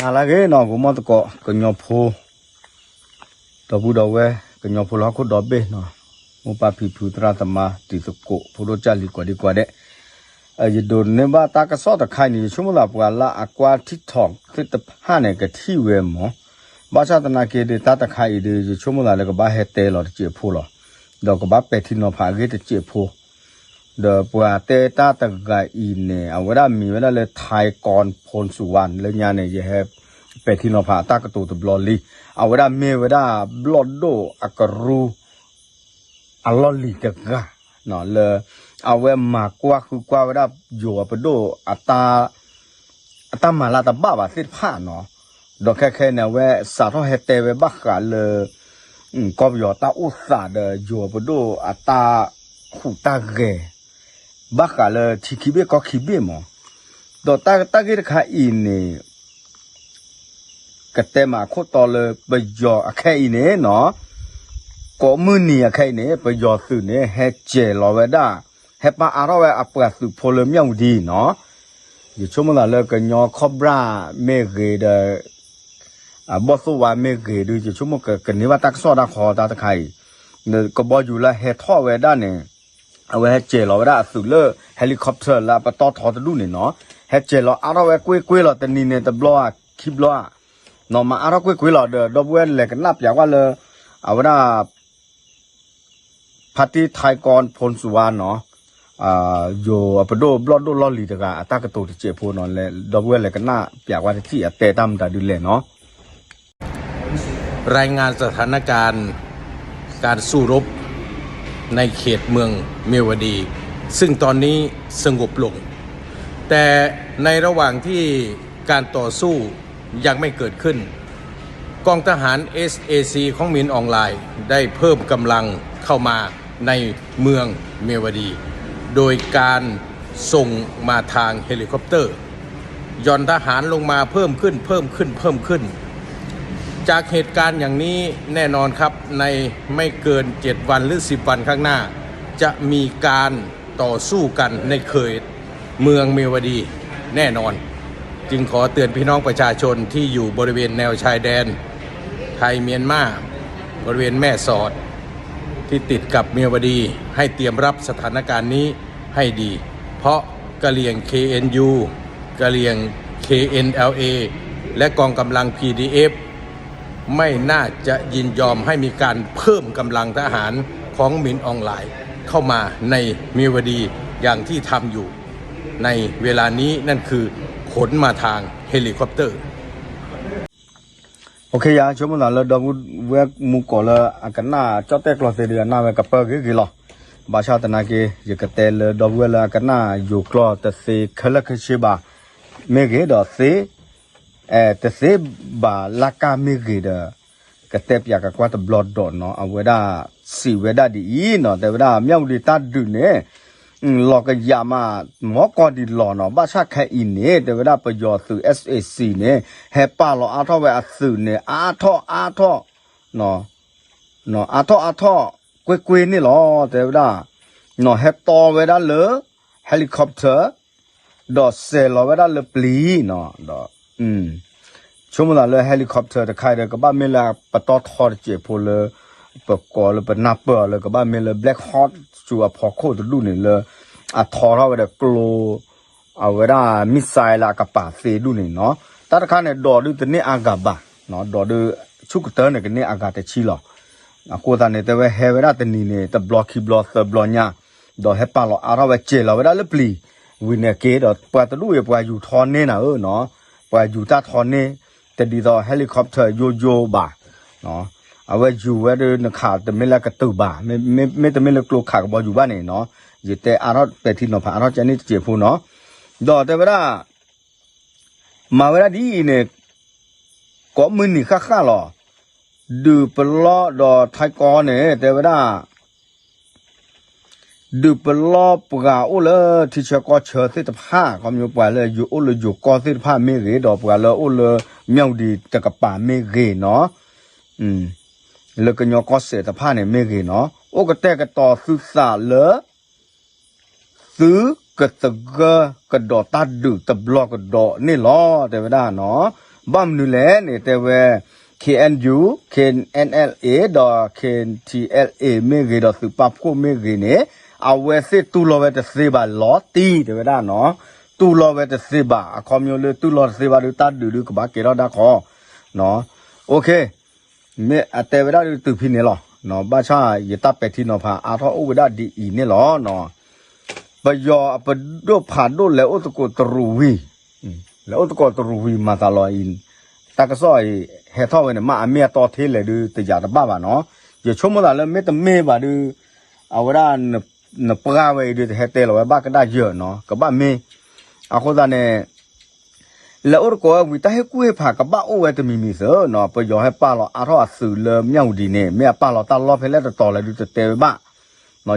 ဟါလၢအဂ့ၤနီၤ ဂီၤမီၢ်သကိး ကညီဖိ ဒီပုၢ်ဒီဝဲၢ် ကညီဖိလၢဟီၣ်ခိၣ်ဒီဘ့ၣ်နီၤ, မိၢ်ပၢ်ဖံဖု သရၣ်သမါ တံၤသကိး ဖိဒိၣ်ကၢ်လံၤ ကိးဒံကိးဒဲး, ယဒိးန့ၢ်ဘၣ်တၢ်ကစီၣ်တခါအံၤန့ၣ် ယဆိကမိၣ်သးပှၤလၢအကွၢ်ထံထီၣ်သ့ၣ်တဖၣ်န့ၣ် ကထံၣ်ဝဲမး, ဘၣ်ဆၣ်သနာ်က့ဒီး တၢ်တခါအံၤဒီး ယဆိကမိၣ်သးလၢကဘၣ်ဟဲတဲလီၤတစဲးဖိလီၤ, ဒီးကဘၣ်ပဲာ်ထံနီၤဖးအဂ့ၢ်တစဲးဖိ ဒီးပှၤတဲတၢ်တဂၤအံၤန့ၣ် အဝဲဒၣ်မံၤဝဲဒၣ်လၢ ထၢၣ်ကီၣ် ဖိၣ်စူၣ်ဝါ လၢညါန့ၣ် ယဟဲပဲာ်ထံနီၤဖးအတၢ်ကတိၤတဘျီလံ, အဝဲဒၣ်မ့ၢ်ဝဲဒၣ်ဘျီၣ်ဒိၣ်အကရူ အလီၢ်လံၤတဂၤ လၢ အဝဲမၤကွၢ်ဃုကွၢ်ဝဲဒၣ်ယိၤအပဒိၣ် အတၢ်မၤလၢတဘၣ်ဘၣ်သ့ၣ်တဖၣ်နီၤ, ဒီးခဲခဲန့ၣ် အဝဲစးထီၣ်ဟဲတဲဝဲဘၣ်ဃးလၢ ကီၢ်ပယီၤတၢ်အိၣ်သးဒီးယိၤအပဒိၣ်အတၢ်ဟူးတၢ်ဂဲၤ ဘၣ်ဃးလၢထံခံဘ့ၣ်ကီၢ်ခံဘ့ၣ်မး, ဒီးတၢ်ဂ့ၢ်တခါအံၤန့ၣ် ကတဲမးအခိၣ်တီလၢပယီၤအခဲအံၤန့ၣ်နီၤ, ကိးမုၢ်နံၤအခဲအံၤန့ၣ် ပယီၤသုးန့ၣ် ဟဲစဲၤလီၤဝဲဒၣ် ဟဲပာ်အါထီၣ်ဝဲအပှၤသုးဖိလၢမၠၣ်ဝတံၤနီၤ, ယဆိကမိၣ်သးလၢကညီခီၣ်ဘြၣ်မ့ၢ်ဂ့ၤဒီး အဘီၣ်သိၣ်ဝါမ့ၢ်ဂ့ၤဒီး ယဆိကမိၣ်ကကန့ၢ်ဘၣ်တၢ်ကစီၣ်တၢ်ခီတၢ်တခါအံၤ, ကဘီယူၤလၢဟဲထီၣ်ဝဲဒၣ်န့ၣ် အဝဲဟဲစဲၤလီၤဝဲဒၣ်အသုးလၢ helicopter လၢအပတီၢ်ထီတဒူၣ်န့ၣ်နီၤ, ဟဲစဲၤလီၤအါထီၣ်ဝဲကွ့ၢ်ကွ့ၢ်လီၤ တနံၤန့ၣ် တဘျီဧါခံဘျီဧါ, နီၤမၤအါထီၣ်ကွ့ၢ်ကွ့ၢ်လီၤဒီး ဒီပုၢ်ဝဲၢ်လဲၤကနၣ်ပျးကွၢ်လၢ အဝဲဒၣ် ဖါတံၢ်ထၢၣ်ကီၣ် ဖိၣ်စူၣ်ဝါနီၤ, ယိၤအပဒိၣ်ဘျီၣ်ဒိၣ်လီၢ်လံၤတဂၤ အတၢ်ကတိၤတစဲးဖိနီၤ, ဒီပုၢ်ဝဲၢ်လဲၤကနၣ်ပျးကွၢ်တထံၣ်အတဲတၢ်မတၤဒုလဲၣ်နီၤ. รายงานสถานการณ์ การสู้รบในเขตเมืองเมียวดี ซึ่งตอนนี้สงบลง แต่ในระหว่างที่การต่อสู้ยังไม่เกิดขึ้น กองทหาร เอสเอซี ของมินอองหลายได้เพิ่มกำลังเข้ามาในเมืองเมียวดี โดยการส่งมาทางเฮลิคอปเตอร์ หย่อนทหารลงมาเพิ่มขึ้น เพิ่มขึ้น เพิ่มขึ้น จากเหตุการณ์อย่างนี้แน่นอนครับ ในไม่เกิน เจ็ด วันหรือ สิบ วันข้างหน้า จะมีการต่อสู้กันในเขตเมืองเมียวดีแน่นอน จึงขอเตือนพี่น้องประชาชนที่อยู่บริเวณแนวชายแดนไทยเมียนมา บริเวณแม่สอด ที่ติดกับเมียวดี ให้เตรียมรับสถานการณ์นี้ให้ดี เพราะกะเหรี่ยง เคเอ็นยู กะเหรี่ยง เคเอ็นแอลเอ และกองกำลัง พีดีเอฟ ไม่น่าจะยินยอมให้มีการเพิ่มกำลังทหารของมินอองหลายเข้ามาในเมียวดีอย่างที่ทำอยู่ในเวลานี้ นั่นคือขนมาทางเฮลิคอปเตอร์ ယဆိကမိၣ်သးလၢဒီပုၢ်ဝဲၢ်မူကိးလၢအကနၣ်ကၠီၣ်တဲၣ်ကျီသ့ဒီး အနၢ်ဝဲကပၢၢ်ဂ့ၤဂ့ၤလီၤ. ဘၣ်ဆၣ်သနာ်က့ ယကတဲလၢဒီပုၢ်ဝဲၢ်လၢအကနၣ်ယိၤကျိာ်တသ့ခဲလၢာ်ခဲဆ့ဘၣ် မ့ၢ်ဂ့ၤဒီးသ့ တသ့ဘၣ်လၢ်ကၢ်မ့ၢ်ဂ့ၤဒီး ကတဲပၠးကကွၢ်တဘျီဒီးနီၤ အဝဲဒၣ်စံးဝဲဒၣ်ဒ်အံၤနီၤ တဲဝဲဒၣ် မၠၣ်ဝတံၤတၢ်ဒုးန့ၣ် လီၤကယၤမး မီၢ်ကီၢ်ဒံးလီၤနီၤ ဘၣ်ဆၣ်ခဲအံၤန့ၣ် တဲဝဲဒၣ်ပယီၤသုး SAC န့ၣ် ဟဲပာ်လီၤအါထီၣ်ဝဲအသုးန့ၣ် အါထီၣ်အါထီၣ် အါထီၣ်အါထီၣ် ကွ့ၢ်ကွ့ၢ်န့ၣ်လီၤ တဲဝဲဒၣ် နီၤ ဟဲတီဝဲဒၣ်လၢ helicopter ဒီးစဲၤလီၤဝဲဒၣ်လၢပျံၤနီၤ ဒီး ဆိကမိၣ်သးလၢ helicopter တခါဒီး ကဘၣ်မ့ၢ်လၢပတီၢ်ထီတစဲးဖိလၢ ပကိးလၢပနၢ်ပၢၢ်အီၤလၢ ကဘၣ်မ့ၢ်လၢ Black Hawk စူၤအဖီခိၣ်တဒူၣ်န့ၣ်လၢ အထီထီၣ်ဝဲဒီးကျိ အဝဲဒၣ် missile လၢအကပၤသ့ဒူၣ်န့ၣ်နီၤ တၢ်တခါန့ၣ် ဒိးဒုးတန့ၢ်အါဂၤဘၣ် ဒိးဒုး ဆူၣ်ကတၢၢ်န့ၣ် ကန့ၢ်အါဂၤတဆံလီၤ. အဃိသတးန့ၣ် တဲဝဲဟဲဝဲဒၣ်တနံၤန့ၣ် တဘျီခံဘျီသၢဘျီညါ ဒီးဟဲပာ်လီၤအါထီၣ်ဝဲစဲၤလီၤဝဲဒၣ်လၢပျံၤ ဝံၤန့ၣ်က့ၤဒီး ပှၤတဒူၣ်အံၤ ပှၤယူၤထီန့ၢ်နၤဧၢနီၤ ပှၤယူၤတၢ်ထီန့ၢ် တဒ်သိး helicopter ယိယိဘၣ် အဝဲယူၤဝဲဒၣ်နခးတမ့ၢ်လၢကတုၤဘၣ် မ့မ့ၢ်တမ့ၢ်လၢကျိခးကဘီယူၤဘၣ်န့ၣ်နီၤ ယတဲအါထီၣ်ပဲာ်ထံနီၤဖးအါထီၣ်ကဲန့ၣ်တစဲးဖိနီၤ ဒီးတဲဝဲဒၣ် မၤဝဲဒၣ်ဒ်အံၤန့ၣ် ကိးမုၢ်နံၤဃၣ်ဃၣ်လီၤ. ဒုးပလီၢ်ဒီးထၢၣ်ကီၢ်န့ၣ် တဲဝဲဒၣ် ဒုးပလီၢ်ပှၤအိၣ်လၢထံဆၢကီၢ်ဆၢသ့ၣ်တဖၣ် ခီဖျိပှၤလၢယိၤအိၣ်လၢယိၤကီၢ်သ့ၣ်တဖၣ်မ့ၢ်ဂ့ၤ ဒီးပှၤလၢအိၣ်လၢမၠၣ်ဝတံၤတကပၤမ့ၢ်ဂ့ၤနီၤ လၢကညီကီၢ်စဲၣ်တဖၣ်န့ၣ်မ့ၢ်ဂ့ၤနီၤ အိၣ်ကတဲာ်ကတီၤသုသးလၢ သုကသဂၢၢ်ကဒီးတၢ်ဒုးတဘျီကဒီးန့ၣ်လီၤ တဲဝဲဒၣ်နီၤ ဘၣ်မနုၤလဲၣ်န့ၣ် တဲဝဲ K N U, K N L A ဒီး K T L A မ့ၢ်ဂ့ၤ ဒီးသုးပာ်ဖှိၣ်မ့ၢ်ဂ့ၤန့ၣ် အဝဲသ့ၣ်တူၢ်လိာ်ဝဲတသ့ဘၣ်လီၤတံၢ် တဲဝဲဒၣ်နီၤ. တူၢ်လိာ်ဝဲတသ့ဘၣ် အခီပညီလၢတူၢ်လိာ်တသ့ဘၣ်ဒီး တၢ်ဒုးဒုးကဘၣ်ကဲထီၣ်ဒၣ်ခီ OK, မ့ၢ်အတဲဝဲဒၣ်ဒုးတုၤဖဲန့ၣ်လီၤ. ဘၣ်ဆၣ်ယတၢ်ပဲာ်ထံနီၤဖးအါထီၣ်အိၣ်ဝဲဒၣ်ဒ်အံၤန့ၣ်လီၤ. ပယီၤအပဒိၣ်ဖးဒိၣ်လဲၤအိၣ်သကိးတရူးဝံၤ, လဲၤအိၣ်သကိးတရူးဝံၤမၤသးလီၤအံၤ, တၢ်ကစီၣ်အံၤ ဟဲထီၣ်ဝဲန့ၣ် မ့ၢ်အမ့ၢ်အတီထဲလဲၣ်ဒုး တယာ်တဘၣ်ဘၣ်နီၤ. ယဆိကမိၣ်သးလၢမ့တမ့ၢ်ဘၣ်ဒုး အဝဲဒၣ် နပှၢ်ဝဲအံၤဒုး တဟဲတဲလီၤဝဲဘၣ်ကဒၣ်ယၢၢ်နီၤ ကဘၣ်မ့ၢ်. အဃိသတးန့ၣ် လဲၤအိၣ်သကိးဝံၤ တၢ်ဟ့ၣ်ကူၣ်ဟ့ၣ်ဖးကဘၣ်အိၣ်ဝဲတမံၤမံၤသၢနီၤ. ပယီၤဟဲပာ်လီၤအါထီၣ်အသုးလၢမၠၣ်ဝတံၤန့ၣ် မ့ၢ်အပာ်လီၤတၢ်လီၢ်ဖဲလဲၣ်တတီၤလဲၣ်ဒုး တတဲဝဲဘၣ်.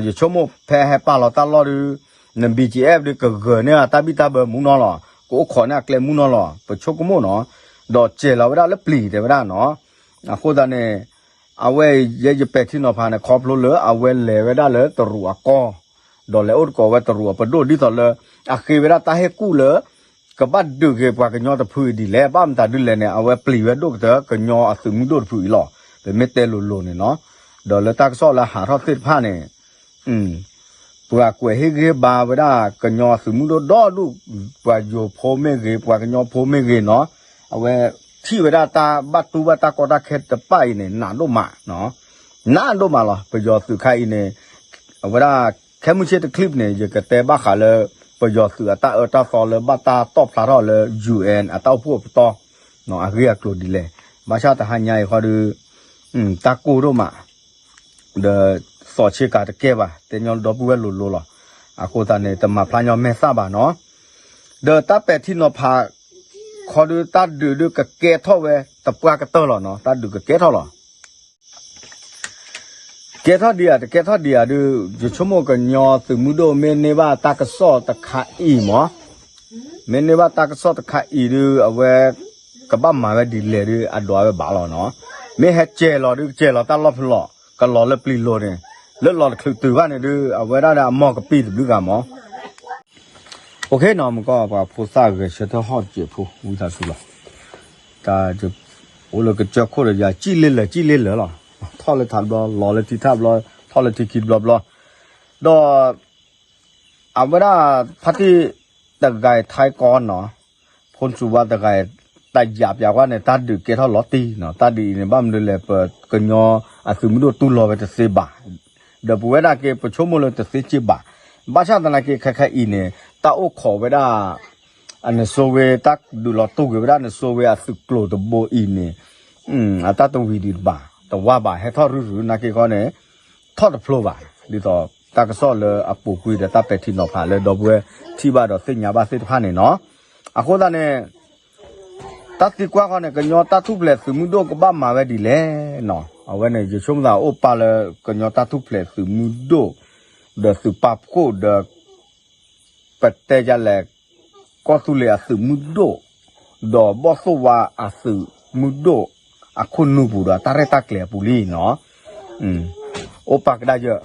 ယဆိကမိၣ်ဖဲဟဲပာ်လီၤတၢ်လီၢ်ဒုး န B G F ဒုးကဂၢၢ်န့ၢ်အတၢ်ဘံၣ်တၢ်ဘၢမူနီၤလီၤ. ကအိၣ်ခိးန့ၢ်အကျဲမူနီၤလီၤ. ပဆိကမိၣ်နီၤ. ဒီးစဲၤလီၤဝဲဒၣ်လၢပျံၤတဲဝဲဒၣ်နီၤ. အဃိသတးန့ၣ် အဝဲယဲယပဲာ်ထံနီၤဖးန့ၣ် ခီဖျိလၢအဝဲလဲၤဝဲဒၣ်လၢတရူးအကီၢ် ဒီးလဲၤအိၣ်သကိးဝဲတရူးအပဒိၣ် ဒ်သိးလၢ အဃ့ဝဲဒၣ်တၢ်ဟ့ၣ်ကူၣ်လၢ ကဘၣ်ဒုးက့ၤပှၤကညီတဖုအံၤဒ်လဲၣ်. ဘၣ်မတၤဒ်လဲၣ်န့ၣ် အဝဲပျံၤဝဲဒိၣ်ကတၢၢ် ကညီအသုးမုၢ်ဒိၣ်တဖုအံၤလီၤ. ပမ့ၢ်တဲလိၤလိၤန့ၣ်နီၤ. ဒီးလၢတၢ်ကစီၣ်လၢဟးထီၣ်သ့ၣ်တဖၣ်န့ၣ် ပှၤကွဲးဟ့ၣ်ဂံၢ်ဟ့ၣ်ဘါဝဲဒၣ်ကညီအသုးမုၢ်ဒိၣ်ဒီဒူၣ်, ပှၤယိၤဖိမ့ၢ်ဂ့ၤ ပှၤကညီဖိမ့ၢ်ဂ့ၤနီၤ, အဝဲထံၣ်ဝဲဒၣ်တၢ်ဘၣ်တူၢ်ဘၣ်တၢ်ကီတၢ်ခဲတဖၣ်အံၤန့ၣ် နးဒိၣ်မး, နးဒိၣ်မးလီၤ. ပယီၤသုးခါအံၤန့ၣ် အဝဲဒၣ် ခဲမုၢ်ဆ့ၣ်တချံၣ်န့ၣ် ယကတဲဘၣ်ဃးလၢ ပယီၤသုးအတၢ်အၢတၢ်သီလၢဘၣ်တၢ်တီၣ်ဖျါထီၣ်လၢ U N အတၢ်အိၣ်ဖှိၣ်အပတီၢ် အဂ့ၢ်အကျိၤဒ်လဲၣ်. ဘၣ်ဆၣ်တဟါညါအံၤဃီဒီး တၢ်ကိၢ်ဒိၣ်မး ဒီးသီးဆ့ကၤတကဲဘၣ် တဲညီဒီပုၢ်ဝဲၢ်လိၤလိၤလီၤ. အဃိသတးန့ၣ် တမၤဖျါညီမဲာ်သၣ်ဘၣ်နီၤ. ဒီးတၢ်ပဲာ်ထံနီၤဖး ခီဒီးတၢ်ဒုးဒုးကကဲထီၣ်ဝဲတပှၢ်ကတၢၢ်လီၤနီၤ, တၢ်ဒုးကကဲထီၣ်လီၤ. ကဲထီၣ်ဒံးဧါ တကဲထီၣ်ဒံးဧါဒုး ယဆိကမိၣ်ကညီသုးမုၢ်ဒိၣ်မ့ၢ်န့ၢ်ဘၣ်တၢ်ကစီၣ်တခါအံၤမး, မ့ၢ်န့ၢ်ဘၣ်တၢ်ကစီၣ်တခါအံၤဒုး အဝဲ ကဘၣ်မၤဝဲဒ်လဲၣ်ဒုး အဒွးဝဲဘၣ်လီၤနီၤ. မ့ၢ်ဟဲစဲၤလီၤဒုး ကစဲၤလီၤတၢ်လီၢ်ဖဲလီၤ ကလီၤလၢပျံၤလိၤန့ၣ် လၢလီၤတချုးတုၤဘၣ်န့ၣ်ဒုး အဝဲဒၣ်ဒီးအမီၢ်ကပံၢ်တဘျုးဂၤမး. အိၣ်ခ့နီၤ မုၢ်ကီၢ်ပှၤဖိသၣ်ဂဲၤဆၢထၢၣ်ဟီၣ်စဲးဖိ ဝံသးစူၤလီၤ. တၢ် အိၣ်လၢကစၢၢ်ခိၣ်ဒီးယၤ စံၣ်လ့လၢာ် စံၣ်လ့လၢာ်လီၤ. ထီၣ်လၢထးဘျီ လီၤလၢထံထၣ်ဘျီ ထီၣ်လၢထံခံတဘျီဘျီ ဒီး အဝဲဒၣ် ဖါတံၢ်တဂၤအံၤ ထဲကီနီၤ, ဖိဆူၣ်ဝါတဂၤအံၤ တၢ်ယၢ်ပၠးကွၢ်န့ၣ် တၢ်ဒုးကဲထီၣ်လီၤတံၢ်နီၤ. တၢ်ဒုးအံၤန့ၣ် ဘၣ်မနုၤလဲၣ် ပကညီအသုးမုၢ်ဒိၣ်တူၢ်လိာ်ဝဲတသ့ဘၣ်. ဒီးပဝဲဒၣ်က့ၤ ပဆိကမိၣ်လၢတသ့စ့ဘၣ်. ဘၣ်ဆၣ်သနာ်က့ ခဲခဲအံၤန့ၣ် တၢ်အိၣ်ခိးဝဲဒၣ် အနစိဝ့ တၢ်ဒုးလီၤတူၢ်က့ၤဝဲဒၣ် နစိဝ့အသုးကျိၤတဘိအံၤန့ၣ် အတၢ်တဝံၤဒံးတဘၣ် တဝါဘၣ် ဟဲထီၣ်ရုၢ်ရုၢ်နာ်က့ခီန့ၣ် ထီၣ်တဖျိဘၣ် ဒ်သိး တၢ်ကစီၣ်လၢအပူၤကွံာ်ဒီးတၢ်ပဲာ်ထံနီၤဖးလၢဒီပုၢ်ဝဲၢ်ထံၣ်ဘၣ်ဒီးသ့ၣ်ညါဘၣ်သ့ၣ်တဖၣ်န့ၣ်နီၤ. အဃိသတးန့ၣ် တၢ်သံကွၢ်ခီန့ၣ် ကညီတၢ်ထူၣ်ဖျဲးသုးမုၢ်ဒိၣ်ကဘၣ်မၤဝဲဒ်လဲၣ်နီၤ. အဝဲန့ၣ် ယဆိကမိၣ်သးအိၣ်ပာ်လၢ ကညီတၢ်ထူၣ်ဖျဲးသုးမုၢ်ဒိၣ် ဒီးသုးပာ်ဖှိၣ်ဒီး ပတဲယလဲၣ် ကီၢ်သူလ့ၤအသုးမုၢ်ဒိၣ် ဒီးဘီၣ်သိၣ်ဝါအသုးမုၢ်ဒိၣ် အခိၣ်နူာ်ပူၤဒီးတၢ်ရဲၣ်တၢ်ကျဲၤအပူၤလံနီၤ. အိၣ်ပာ်ကဒါယၢ် ဒီး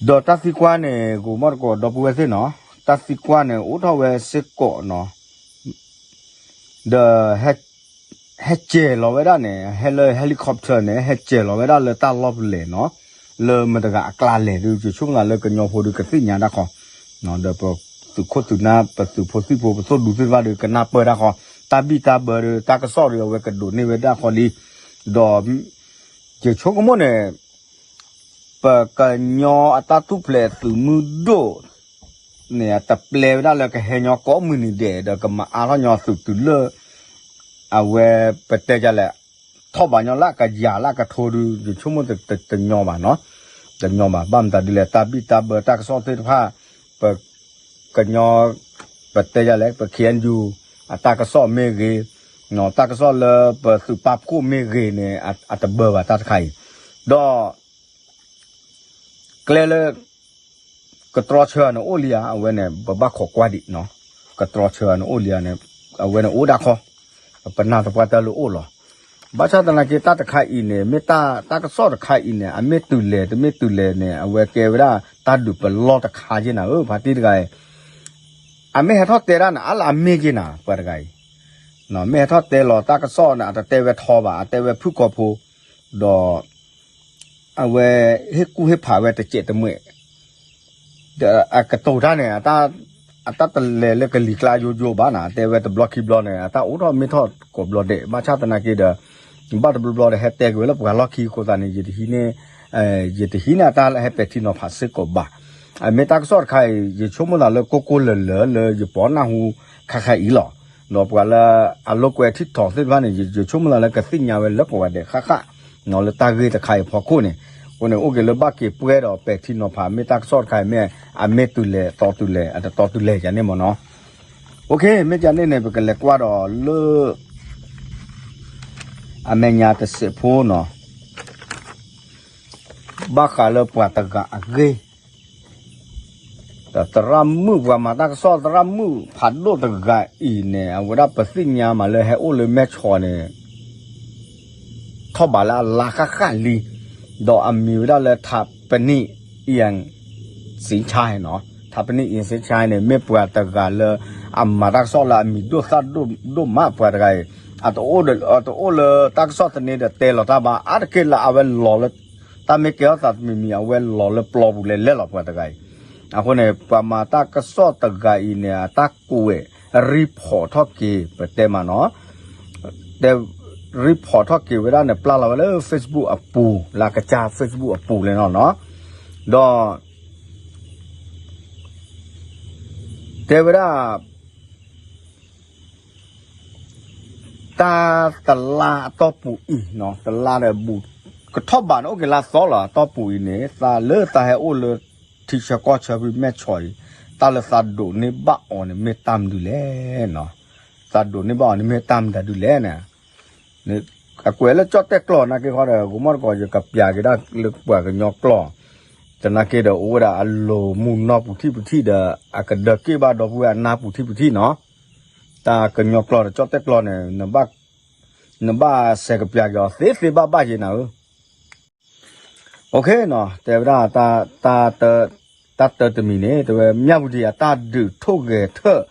တၢ်သံကွၢ်န့ၣ် ဂိၤမီၢ်တကိးဒီပုၢ်ဝဲၢ်သ့ၣ်နီၤ, တၢ်သံကွၢ်န့ၣ် အိၣ်ထီၣ်ဝဲစ့ၢ်ကီးနီၤ, ဒီး ဟဲစဲၤလီၤဝဲဒၣ်န့ၣ် ဟဲလၢ helicopter န့ၣ် ဟဲစဲၤလီၤဝဲဒၣ်လၢတၢ်လီၢ်ဖဲလဲၣ်နီၤ, လၢမတၤတဂၤအကျါလဲၣ်ဒုး ယဆိကမိၣ်သးလၢကညီဖိဒုးကသ့ၣ်ညါတၢ်ခီ, ဒီးပသုးခိၣ်သုးနၢ် ပသုးဖိသံၣ်ဖိ ပသိၣ်ဒူသ့ၣ်တဖၣ်ဒုး ကနၢ်ပၢၢ်တၢ်ခီ, တၢ်ဘံၣ်တၢ်ဘၢဒုး တၢ်ကစီၣ်ဒုး အဝဲကဒိးန့ၢ်ဝဲဒၣ်ခီလံ, ဒီး ယဆိကမိၣ်န့ၣ် ပကညီအတၢ်ထူၣ်ဖျဲးသုးမုၢ်ဒိၣ်န့ၣ် အတပျဲဝဲဒၣ်လၢကဟဲညီကိးမုၢ်နံၤဒဲး ဒီးကမၤအါထီၣ်ညီသုးတုၤလၢ အဝဲပတဲဒ်လဲၣ် ထီၣ်ဘးညီလၢကယၤလၢကထိဒုး ယဆိကမိၣ်တညီဘၣ်နီၤ, တညီဘၣ် ဘၣ်မတၤဒ်လဲၣ် တၢ်ဘံၣ်တၢ်ဘၢတၢ်ကစီၣ်သ့ၣ်တဖၣ် ပ ကညီ ပတဲဒ်လဲၣ် ပ K N U အတၢ်ကစီၣ်မ့ၢ်ဂ့ၤ, တၢ်ကစီၣ်လၢပသုးပာ်ဖှိၣ်မ့ၢ်ဂ့ၤန့ၣ် အတဘၢဘၣ်တၢ်တခါအံၤ, ဒီး ကျဲလၢ ကတြီဆၢန့ၣ်အိၣ်လံဧါ အဝဲန့ၣ် ပဘၣ်ခိးကွၢ်ဒံးနီၤ, ကတြီဆၢန့ၣ်အိၣ်လံဧါန့ၣ် အဝဲန့ၣ်အိၣ်ဒၣ်ခီ, ပနၢ်သပှၢ်တၢၢ်လၢအိၣ်လီၤ. ဘၣ်ဆၣ်သနာ်က့ တၢ်တခါအံၤန့ၣ် မ့ၢ်တၢ်ကစီၣ်တခါအံၤန့ၣ် အမ့ၢ်တုၤလဲၣ် တမ့ၢ်တုၤလဲၣ်န့ၣ် အဝဲကဲဝဲဒၣ်တၢ်ဒုးပလီၢ်တခါက့နၤဧၢ ဖါတံၢ်တဂၤအံၤ, အမ့ၢ်ဟဲထီၣ်တဲဒၣ်န့ၣ် အါလၢအမ့ၢ်က့နၤ ပှၤတဂၤအံၤ မ့ၢ်ဟဲထီၣ်တဲလီၤတၢ်ကစီၣ်န့ၣ် အတတဲဝဲထီဘၣ် အတဲဝဲဖုၣ်ကိာ်ဖိ, ဒီး အဝဲ ဟ့ၣ်ကူၣ်ဟ့ၣ်ဖးဝဲတစဲးတမှဲး, ဒီးအကတိၤတၢ်န့ၣ် အတၢ်တလဲၤလၢကလံၤကျါယိယိဘၣ်နၤ တဲဝဲတဘျီခံဘျီန့ၣ် အတၢ်အိၣ်ထီၣ်မ့ၢ်ထီၣ်ကိးဘျီဒဲး ဘၣ်ဆၣ်သနာ်က့ဒီး ဘၣ်တဘျီဘျီဒီးဟဲတဲက့ၤဝဲလၢပှၤလီၢ်ခံအဃိသတးန့ၣ် ယတဟံးန့ၢ် ယတဟံးန့ၢ်အတၢ်လၢဟဲပဲာ်ထံနီၤဖးစ့ၢ်ကီးဘၣ်. အမ့ၢ်တၢ်ကစီၣ်တခါအံၤ ယဆိကမိၣ်သးလၢကိၢ်ကိၢ်လၢၤလၢၤလၢယပီနၢ်ဟူခါခါအံၤလီၤ. ဒီးပှၤလၢအလိာ်ကွဲထံထီၣ်သ့ၣ်တဖၣ်န့ၣ် ယဆိကမိၣ်သးလၢကသ့ၣ်ညါဝဲလၢကိးဂၤဒဲးဃၣ်ဃၣ် လၢတၢ်ဂ့ၢ်တခါအံၤဖီခိၣ်န့ၣ်, အဃိန့ၣ် အိၣ်က့ၤလၢဘၣ်က့ၤပှဲၤဒီးပဲာ်ထံနီၤဖး မ့ၢ်တၢ်ကစီၣ်တခါအံၤမ့ၢ် အမ့ၢ်တုၤလဲၣ်တီတုၤလဲၣ် အတတီတုၤလဲၣ်ယၤန့ၣ်မ့ၢ်နီၤ. မ့ၢ်ကန့ၣ်န့ၣ် ပကလဲၤကွၢ်ဒီးလၢ အမဲာ်ညါတစဲးဖိနီၤ, ဘၣ်ဃးလၢပှၤတဂၤအဂ့ၢ် ဒီးသရၣ်မုၣ်ပှၤမၤတၢ်ကစီၣ်သရၣ်မုၣ်ဖးဒိၣ်တဂၤအံၤန့ၣ် အဝဲဒၣ်ပသ့ၣ်ညါမးလၢဟဲအိၣ်လၢမဲၢ်ဆီးန့ၣ် ထီၣ်ဘးလၢအလါဃၣ်ဃၣ်လံ, ဒီးအမံၤဝဲဒၣ်လၢ ထးပနံၣ် အံၣ်စ့ၣ်ဆါနီၤ, ထးပနံၣ် အံၣ်စ့ၣ်ဆါန့ၣ် မ့ၢ်ပှၤတဂၤလၢ အမၤတၢ်ကစီၣ်လၢအမံၤဒိၣ်သၣ်ဒိၣ်ဒိၣ်မးပှၤတဂၤအံၤ, အတအိၣ်လၢတၢ်ကစီၣ်သန့ဒီးတဲလီၤတၢ်ဘၣ် အါတက့ၢ်လၢအဝဲလီၤလၢ တၢ်မ့ၢ်ကဲထီၣ်သးတမံၤမံၤ အဝဲလီၤလၢပျီပူၤလဲၤလဲၣ်လီၤပှၤတဂၤအံၤ, အဃိန့ၣ် ပှၤမၤတၢ်ကစီၣ်တဂၤအံၤန့ၣ် အတၢ်ကွဲး report ထီၣ်က့ၤ ပတဲမးနီၤ တဲ report ထီၣ်က့ၤဝဲဒၣ်န့ၣ် ပျၢ်လီၤဝဲလၢ Facebook အပူၤ လၢအကစၢ် Facebook အပူၤလဲၣ်နီၤနီၤ, ဒီး တဲဝဲဒၣ် တၢ်တလါအတီၢ်ပူၤအံၤနီၤ တလါဒီးဘူး ကထီၣ်ဘးန့ၣ် အိၣ်က့ၤလၢအသီလီၤ အတီၢ်ပူၤအံၤန့ၣ် သးလၢသးဟဲအိၣ်လၢ ထံဆၢကီၢ်ဆၢဖဲမဲၢ်ဆီးအံၤ တၢ်လၢသးဒိးန့ၢ်ဘၣ်အီၤန့ၣ် မ့ၢ်တၢ်မနုၤလဲၣ်နီၤ, သးဒိးန့ၢ်ဘၣ်အီၤန့ၣ် မ့ၢ်တၢ်မနုၤဒုလဲၣ်န့ၣ် အကွဲးလၢကၠီၣ်တဲၣ်ကျီၢ်နာ်က့ဃီဒီး ဂိၤမီၣ်တကိး ယကပျးက့ၤဒၣ်လၢပှၤကညီကျီၢ်, သနာ်က့ဒီးအိၣ်ဝဲဒၣ်အလိၤမုၢ်နီၢ်ပူၤထံၣ်ပူၤထံၣ်ဒီး အကဒၢးက့ၢ်ဘၣ်ဒီပုၢ်ဝဲၢ်အနါပူၤထံၣ်ပူၤထံၣ်နီၤ, တၢ်ကညီကျီၢ်ဒီးကၠီၣ်တဲၣ်ကျီၢ်န့ၣ် နဘၣ်စဲးကပျးက့ၤအီၤသ့သ့ဘၣ်ဘၣ်ယဲနၤဧၢ OK နီၤ တဲဝဲဒၣ် တၢ်တၢတမံၤန့ၣ် တဲဝဲ မၠၣ်ဝတံၤအတၢ်ဒုးထိၣ်ဂဲၤထၢၣ်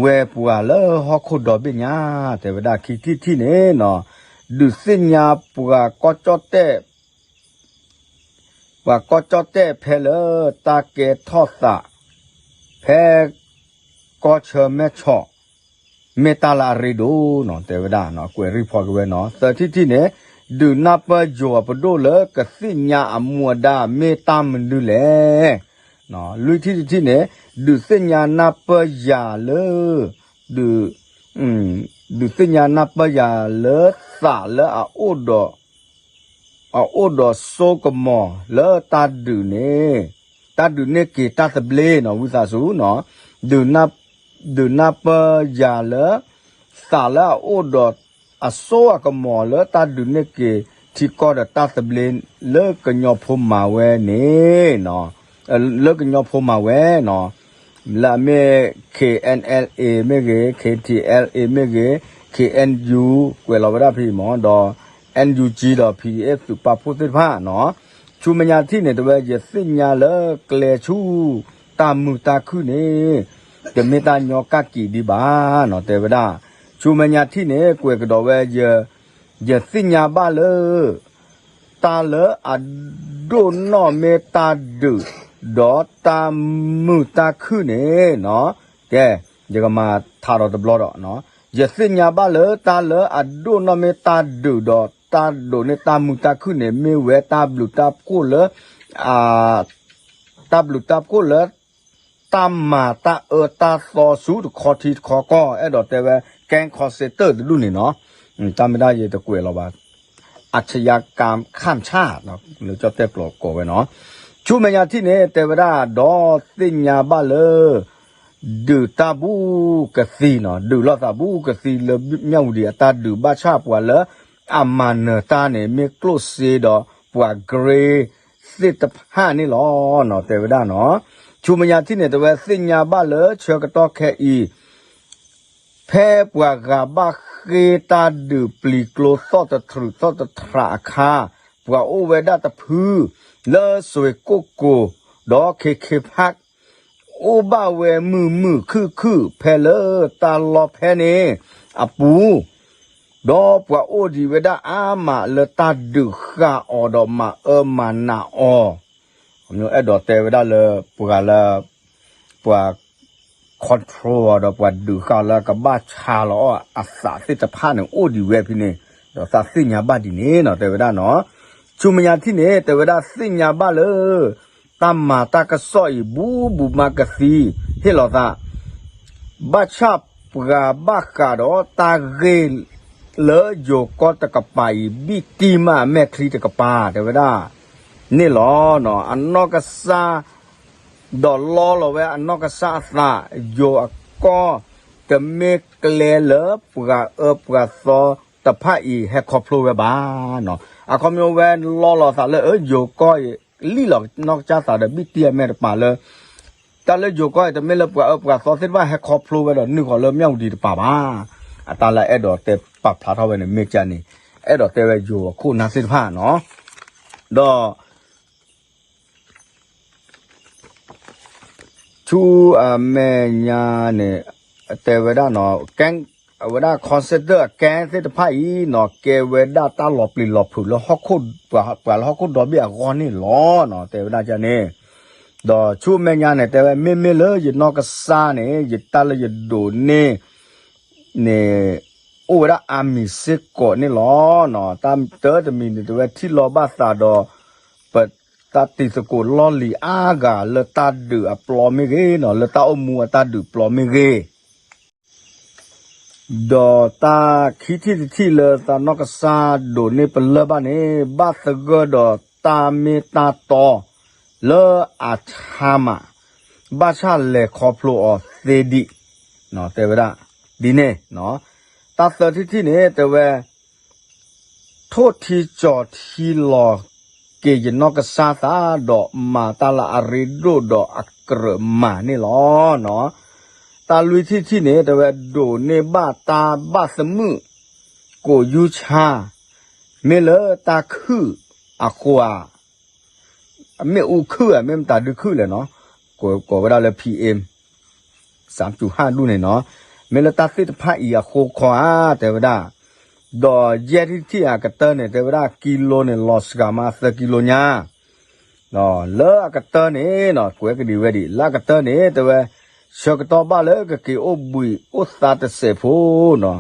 ဝဲပှၤလၢဟီၣ်ခိၣ်ဒီဘ့ၣ်ညါ တဲဝဲဒၣ်ခံထံၣ်ထံၣ်န့ၣ်နီၤ ဒုးသ့ၣ်ညါပှၤကီၢ်ကၠီၣ်တဲၣ် ပှၤကီၢ်ကၠီၣ်တဲၣ်ဖဲလၢတၢ်ကဲထီၣ်သး ဖဲကီၢ်ဆၢမဲၢ်ဆီး မ့ၢ်တၢ်လၢအရ့ဒိၣ်နီၤ တဲဝဲဒၣ်နီၤ ကွဲး report က့ၤဝဲနီၤ သၢထံၣ်ထံၣ်န့ၣ် ဒုးနၢ်ပၢၢ်ယိၤအပဒိၣ်လၢကသ့ၣ်ညါအမူအဒါမ့ၢ်တၢ်မနုၤလဲၣ် လွံၢ်ထံၣ်တထံၣ်န့ၣ် ဒုးသ့ၣ်ညါနၢ်ပၢၢ်ယၤလၢ ဒုး ဒုးသ့ၣ်ညါနၢ်ပၢၢ်ယၤလၢသးလၢအအိၣ်ဒီး အအိၣ်ဒီးစိကမီၤလၢတၢ်ဒုးန့ၣ် တၢ်ဒုးန့ၢ်က့ၤတၢ်သဘျ့နီၤ ဝံသးစူၤနီၤ ဒုးနၢ်ပၢၢ်ယၤလၢ သးလၢအအိၣ်ဒီးအစိအကမီၤလၢတၢ်ဒုးန့ၢ်က့ၤ ထံကီၢ်ဒီးတၢ်သဘျ့လၢကညီဖိမၤဝဲန့ၣ် လၢကညီဖိမၤဝဲနီၤ လၢအမ့ၢ် K N L A မ့ၢ်ဂ့ၤ K T L A မ့ၢ်ဂ့ၤ K N U ကွဲးလီၤဝဲဒၣ်ဖဲအံၤမ့ၢ်ဒီး N U G ဒီး P D F သုးပာ်ဖှိၣ်သ့ၣ်တဖၣ်နီၤ ဆူမဲာ်ညါထံၣ်န့ၣ် တဲဝဲ ယသ့ၣ်ညါလၢကျဲဆူ တၢ်မုာ်တၢ်ခုၣ်န့ၣ် တမ့ၢ်တၢ်ညီကၣ်ကံးဒံးဘၣ်နီၤ တဲဝဲဒၣ် ဆူမဲာ်ညါထံၣ်န့ၣ် ကွဲးကဒီးဝဲ ယသ့ၣ်ညါဘၣ်လၢ တၢ်လၢအဒိၣ်နီၢ်မ့ၢ်တၢ်ဒုး ဒီးတၢ်မုာ်တၢ်ခုၣ်န့ၣ်နီၤ ကဲ ယကမၤထါဒီးတဘျီဒီး ယသ့ၣ်ညါဘၣ်လၢတၢ်လၢအဒိၣ်နီၢ်မ့ၢ်တၢ်ဒုးဒီးတၢ်ဒိးန့ၢ်တၢ်မုာ်တၢ်ခုၣ်န့ၣ် မ့ၢ်ဝဲတၢ်ဘျုးတၢ်ဖှိၣ်လၢ တၢ်ဘျုးတၢ်ဖှိၣ်လၢ တၢ်မၤတၢ်အၢတၢ်သီဆူတခီထံတခီကီၢ် အဲၣ်ဒိးတဲဝဲ ကဲခီစ့တၢၣ်တဒူၣ်န့ၣ်နီၤ တၢ်မ့ၢ်တၢ်ယတကွဲးလီၤဘၣ် အဆယၤကၣ်ခၣ်ဆၣ် လၢကၠီၣ်တဲၣ်ကျီးကိးဝဲနီၤ ဆူမဲာ်ညါထံၣ်န့ၣ် တဲဝဲဒၣ်ဒီးသ့ၣ်ညါဘၣ်လၢ ဒုးတၢ်ဘူးကသံနီၤ ဒုးလိာ်သးဘူးကသံလၢမၠၣ်ဝတံၤအတၢ်ဒုးဘၣ်ဆၣ်ပှၤလၢ အမၤနၢၤတၢ်န့ၣ် မ့ၢ်ကျိၣ်စ့ဒီးပှၤကရ့သ့ၣ်တဖၣ်န့ၣ်လီၤနီၤ တဲဝဲဒၣ်နီၤ ဆူမဲာ်ညါထံၣ်န့ၣ် တဲဝဲသ့ၣ်ညါဘၣ်လၢဆၢကတီၢ်ခဲအံၤ ဖဲပှၤဂၤဘၣ်ဃ့တၢ်ဒုးပျံၤကျိသီၣ်တထြူးသီၣ်တထြးအခါ ပှၤအိၣ်ဝဲဒၣ်တဖု လၢစွ့ၣ်ကိၣ်ကိၤ ဒီးခ့ခ့ဖး အိၣ်ဘၣ်ဝဲမုာ်မုာ်ခုၣ်ခုၣ်ဖဲလၢတၢ်လီၢ်ဖဲန့ၣ် အပူၤ, ဒီးပှၤအိၣ်ဒံးဝဲဒၣ်အါမးလၢတၢ်ဒုးဃာ်အီၤဒီးမၤအၢမၤနးအီၤ, အဲၣ်ဒိးတဲဝဲဒၣ်လၢပှၤလၢ ပှၤ control အီၤဒီးပှၤဒုးဃာ်အီၤလၢကဘၣ်ဆါလီၤအီၤအသးသ့ၣ်တဖၣ်န့ၣ် အိၣ်ဒံးဝဲဖဲန့ၣ်, ဒီးသးသ့ၣ်ညါဘၣ်ဒ်န့ၣ်နီၤ တဲဝဲဒၣ်နီၤ, ဆူမဲာ်ညါထံၣ်န့ၣ် တဲဝဲဒၣ်သ့ၣ်ညါဘၣ်လၢ တၢ်မၤတၢ်ကစီၣ်အံၤ ဘူးဘူးမးကသံ ဟ့ၣ်လီၤသး ဘၣ်ဆၣ်ပှၤဘၣ်ဃးဒီးတၢ်ဂ့ၢ်လၢယိၤကီၢ်တကပၤအံၤ ဘံၣ်တံၢ်မးအမဲာ်ချံတကပၤ တဲဝဲဒၣ်န့ၣ်လီၤ. အနီၢ်ကစၢ် ဒီးလီလီၤဝဲအနီၢ်ကစၢ်အသး ယိၤအကီၢ် တမ့ၢ်ကျဲလၢပှၤအၢပှၤသီတဖၣ်အံၤဟဲခီဖျိဝဲဘၣ်. အခီပညီဝဲလီလီၤသးလၢ အၢ ယိၤကီၢ်အံၤ လံၣ်လီၤနီၢ်ကစၢ်သးဒီးဘံၣ်တံၢ်အမဲာ်တပၤလၢ တၢ်လၢယိၤကီၢ်အံၤ တမ့ၢ်လၢပှၤအၢပှၤသီသ့ၣ်တဖၣ်ဟဲခီဖျိဝဲဒီးနုာ်ဃီၤလၢမၠၣ်ဝတံၤတပၤဘၣ်. အတၢ်လၢအဲၣ်ဒိးတဲပာ်ဖျါထီၣ်ဝဲန့ၣ် မ့ၢ်ကန့ၣ် အဲၣ်ဒိးတဲဝဲယိၤအခိၣ်အနၢ်သ့ၣ်တဖၣ်နီၤ. ဒီး ဆူအမဲာ်ညါန့ၣ် တဲဝဲဒၣ်နီၤ ကဲ အဝဲဒၣ် consider အကဲသ့ၣ်တဖၣ်အံၤနီၤ ကဲဝဲဒၣ်တၢ်လီၤပျံၤလီၤဖုးလၢဟီၣ်ခိၣ် ပှၤလၢဟီၣ်ခိၣ်ဒီဘ့ၣ်အဂီၢ်န့ၣ်လီၤနီၤ တဲဝဲဒၣ်န့ၣ်. ဒီးဆူအမဲာ်ညါန့ၣ် တဲဝဲ မ့မ့ၢ်လၢယနီၢ်ကစၢ်န့ၣ် ယတၢ်လၢယဒိးန့ၢ် န့ၣ် အိၣ်ဝဲဒၣ်အါမံၤစ့ၢ်ကီးန့ၣ်လီၤ. တၢ်တၢတမံၤန့ၣ် တဲဝဲထံၣ်လီၤဘၣ်သးဒီး ပတၢ်တံၤသကိးလီၢ်လံၤအါဂၤလၢတၢ်ဒုးအပျီမ့ၢ်ဂ့ၤနီၤ လၢတၢ်အိၣ်မူအတၢ်ဒုးပျီမ့ၢ်ဂ့ၤ ဒီးတၢ်ခံထံၣ်တထံၣ်လၢသးနီၢ်ကစၢ်ဒိးန့ၢ်ပလၢၢ်ဘၣ်န့ၣ် ဘၣ်သဂၢၢ်ဒီးတၢ်မ့ၢ်တၢ်တီ လၢအဆါမး ဘၣ်ဆၣ်လဲၤခီဖျိအီၤသ့ဒံး တဲဝဲဒၣ် ဒ်န့ၣ် တၢ်သၢထံၣ်တထံၣ်န့ၣ် တဲဝဲ ထိၣ်ထံကၠီၤထံလီၤက့ၤယနီၢ်ကစၢ်သး ဒီးမၤတၢ်လၢအရ့ဒိၣ်ဒီးအကြၢးမၤန့ၣ်လီၤ. တၢ်လွံၢ်ထံၣ်တထံၣ်န့ၣ် တဲဝဲဒိးန့ၢ်ဘၣ်တၢ်ဘၣ်သမုၣ် ကိးယူၢ်ဆါ မ့ၢ်လၢတၢ်ခုၣ်အဃိဧါ မ့ၣ်အူခုၣ်ဧါ မ့ၢ်မတၤဒုခုၣ်လဲၣ်နီၤ ကိးဝဲဒၣ်လၢ PM စၢ်စူၤဟၣ်ဒူၣ်န့ၣ်နီၤ မ့ၢ်လၢတၢ်သ့ၣ်တဖၣ်အံၤအဃိခီဧါ တဲဝဲဒၣ် ဒီးယဲၢ်ထံၣ်တထံၣ်အကတၢၢ်န့ၣ် တဲဝဲဒၣ် ကံလိန့ၣ် လီၤစှၤမးသၢကံလိညါ လၢအကတၢၢ်န့ၣ်နီၤ ကွဲးကဒံးဝဲဒံး လၢအကတၢၢ်န့ၣ် တဲဝဲ ဆၢကတီၢ်ဘၣ်လၢကက့ၤအိၣ်ဘှံးအိၣ်သါတစဲးဖိနီၤ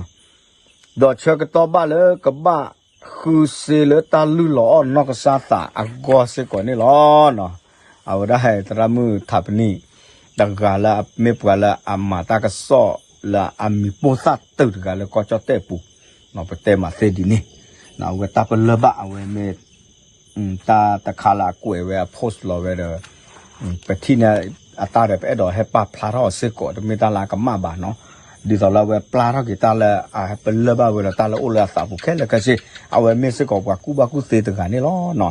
ဒီးဆၢကတီၢ်ဘၣ်လၢကဘၣ်ဃုစ့လၢတၢ်လုၢ်လီၤအီၣ်နီၢ်ကစၢ်သးအဂီၢ်စ့ၢ်ကီးန့ၣ်လီၤ. အဝဲဒၣ်ဟဲသရၣ်မုၣ်ထးပနံၣ် တဂၤလၢအမ့ၢ်ပှၤလၢအမၤတၢ်ကစီၣ်လၢအမံၤပိၢ်သၣ် တုၤတဂၤလၢကီၢ်ကၠီၣ်တဲၣ်အပူၤ ပတဲမးသ့ဒ်န့ၣ် အဝဲတၢ်ပလၢၢ်ဘၣ်အဝဲမ့ၢ် တၢ်တခါလၢအကွဲးဝဲအ post လီၤဝဲဒီး ပထံၣ်န့ၣ်အတၢ်ဒီး ပအဲၣ်ဒိးဟဲပာ်ဖျါထီၣ်အီၤစ့ၢ်ကီး တမ့ၢ်တၢ်လၢအကမၣ်ဘၣ်နီၤ ဒ်သိးလၢအဝဲပျၢ်ထီၣ်က့ၤတၢ်လၢအပလၢၢ်ဘၣ်ဝဲဒီးတၢ်လၢအိၣ်လၢအသးပူၤခဲလၢာ်ခဲဆ့ အဝဲမ့ၢ်စ့ၢ်ကီးပှၤကူၣ်ဘၣ်ကူၣ်သ့တဂၤန့ၣ်လီၤ.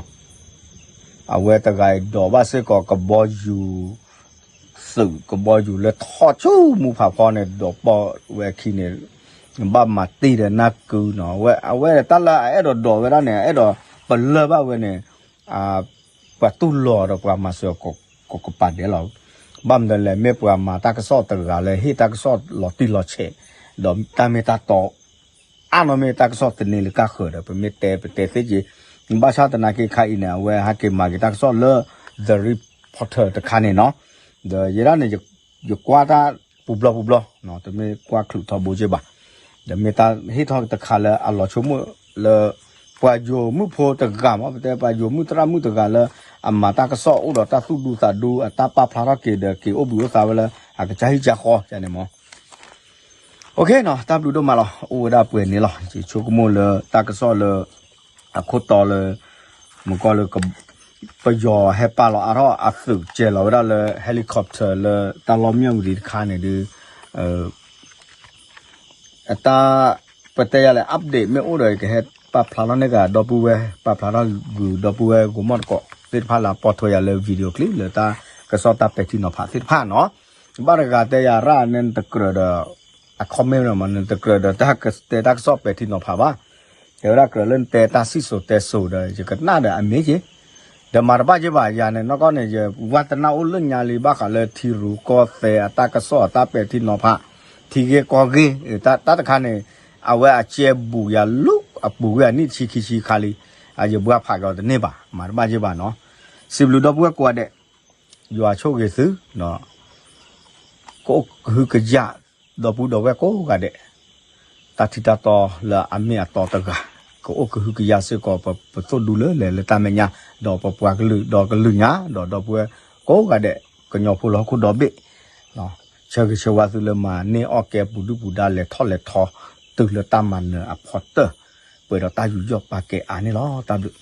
အဝဲတဂၤအံၤဒိးဘၣ်စ့ၢ်ကီးကဘီယူၤ သုးကဘီယူၤလၢထီၣ်ဆူမူဖးဖီန့ၣ် ဒိးပီၢ်ဝဲအခံန့ၣ် ဘၣ်မၤတ့ၢ်ဒီးနၢ်ကုနီၤ အဝဲတၢ်လၢအအဲၣ်ဒိးဒိးဝဲဒၣ်န့ၣ် အအဲၣ်ဒိးပလၢၢ်ဘၣ်ဝဲန့ၣ် ပှၤတူၢ်လိာ်ဒီးပှၤမၤစၢၤကပာ်ဒဲးလီၤ. ဘၣ်မနုၤလဲၣ် မ့ၢ်ပှၤမၤတၢ်ကစီၣ်တဂၤလၢဟ့ၣ်တၢ်ကစီၣ်လီၤတံၢ်လီၤဆဲး ဒီးတၢ်မ့ၢ်တၢ်တီ အါနီၢ်မ့ၢ်တၢ်ကစီၣ်တန့ၢ်လၢကါဃၢၤဒီး ပမ့ၢ်တဲပတဲသ့က့ၤ ဘၣ်ဆၣ်သနာ်က့ခါအံၤန့ၣ် အဝဲဟဲက့ၤမၤက့ၤတၢ်ကစီၣ်လၢ The Reporter တခါန့ၣ်နီၤ ဒီးယဲဒၣ်န့ၣ် ယကွၢ်တၢ်ပူၤဘျီပူၤဘျီ တမ့ၢ်ကွၢ်ချုးထီဘိက့ဘၣ် ဒီးမ့ၢ်တၢ်ဟ့ၣ်ထီၣ်တခါလၢအလီၤဆိကမိၣ်လၢ ပှၤယိၤမုၣ်ဖိတဂၤမ့ၢ် ပတဲပှၤယိၤမုၣ်သရၣ်မုၣ်တဂၤလၢ အမၤတၢ်ကစီၣ်အိၣ်ဒီးတၢ်သူၣ်ဒူသးဒူ အတၢ်ပာ်ဖျါထီၣ်က့ၤဒီးက့ၤအိၣ်ဘှံးအိၣ်သါဝဲလၢ အကစၢ်ဟံၣ်ကၢ်ဃီန့ၣ်မ့ၢ် OK နီၤ တၢ်ဘျုးဒိၣ်မးလီၤ အိၣ်ဝဲဒၣ်ပှဲၤန့ၣ်လီၤ ယဆိကမိၣ်လၢတၢ်ကစီၣ်လၢ အခိၣ်တီလၢ မုၢ်ကီၢ်လၢ ပယီၤဟဲပာ်လီၤအါထီၣ်အသုးကဲၤလီၤဝဲဒၣ်လၢ helicopter လၢတၢ်လီၢ်မၠၣ်ဝတံၤတခါန့ၣ်ဒုး အတၢ် ပတဲယၤလဲၣ် update မ့ၢ်အိၣ်ဒီး ယကဟဲပာ်ဖျါထီၣ်န့ၢ်ကဒီပုၢ်ဝဲၢ် ပာ်ဖျါထီၣ်ဂုၤဒီပုၢ်ဝဲၢ်ဂိၤမီၣ်တကိးသ့ၣ်တဖၣ်လၢအပိာ်ထွဲယၤလၢ video clip လၢတၢ်ကစီၣ်တၢ်ပဲာ်ထံနီၤဖးသ့ၣ်တဖၣ်နီၤ ဘၣ်တဂၤတဲယၤရၣ်န့ၣ် နတကြၢးဒီး အ comment မ့ၢ် နတကြၢးဒီးတၢ်တဲတၢ်ကစီၣ်ပဲာ်ထံနီၤဖးဘၣ် တဲဝဲဒၣ်ကြၢးလၢနတဲတၢ်စံၣ်စိၤတဲစိၤဒီး ယကနၣ်ဒီးအမ့ၢ်က့ၤ ဒီးမၤတဘၣ်က့ဘၣ်ယၤန့ၣ် နီၢ်ကီၢ်န့ၣ် ယဝးတနၢ်အိၣ်လၢညါလံ ဘၣ်ဃးလၢထံရူၢ်ကီၢ်သဲးအတၢ်ကစီၣ်အတၢ်ပဲာ်ထံနီၤဖး ထံဂ့ၢ်ကီၢ်ဂ့ၢ် တၢ်တခါန့ၣ် အဝဲအကဲဘူးယၤလၢအပူၤကွံာ်အနံၣ်တဆံခံဆံခါလံ, ယဘှါဖးက့ၤအီၤတန့ၢ်ဘၣ်, မၤတဘၣ်ယ့ၢ်ဘၣ်နီၤ. စံးဘျုးဒီပုၢ်ဝဲၢ်ကိးဂၤဒဲး, ယွၤဆိၣ်ဂ့ၤသု, ကအိၣ်ကဟုကယာ် ဒီပုၢ်ဒီဝဲၢ်ကိးဂၤဒဲး, တၢ်ထံတၢ်တီလၢအမ့ၢ်အတီတဂၤ, ကအိၣ်ကဟုကယာ်စ့ၢ်ကီး ပသိၣ်ဒူလၢလဲၤလၢတၢ်မဲာ်ညါ, ဒီးပပှၤကလုာ်ဒီးကလုာ်ညါ, ဒီးဒီပုၢ်ဝဲၢ်ကိးဂၤဒဲး, ကညီဖိလၢဟီၣ်ခိၣ်ဒီဘ့ၣ် ဆၢဂ့ၤဆၢဝါသုလၢမၤန့ၢ်အီၣ်ကဲပူၤဒုၣ်ပူၤဒါလဲၤထီၣ်လဲၤထီ, တုၤလၢတၢ်မၤနၢၤအဖီတၢၢ်, ပှဲၤဒီးတၢ်ယူးယီၣ်ပာ်ကဲအါန့ၣ်လီၤ. တၢ်ဘျုး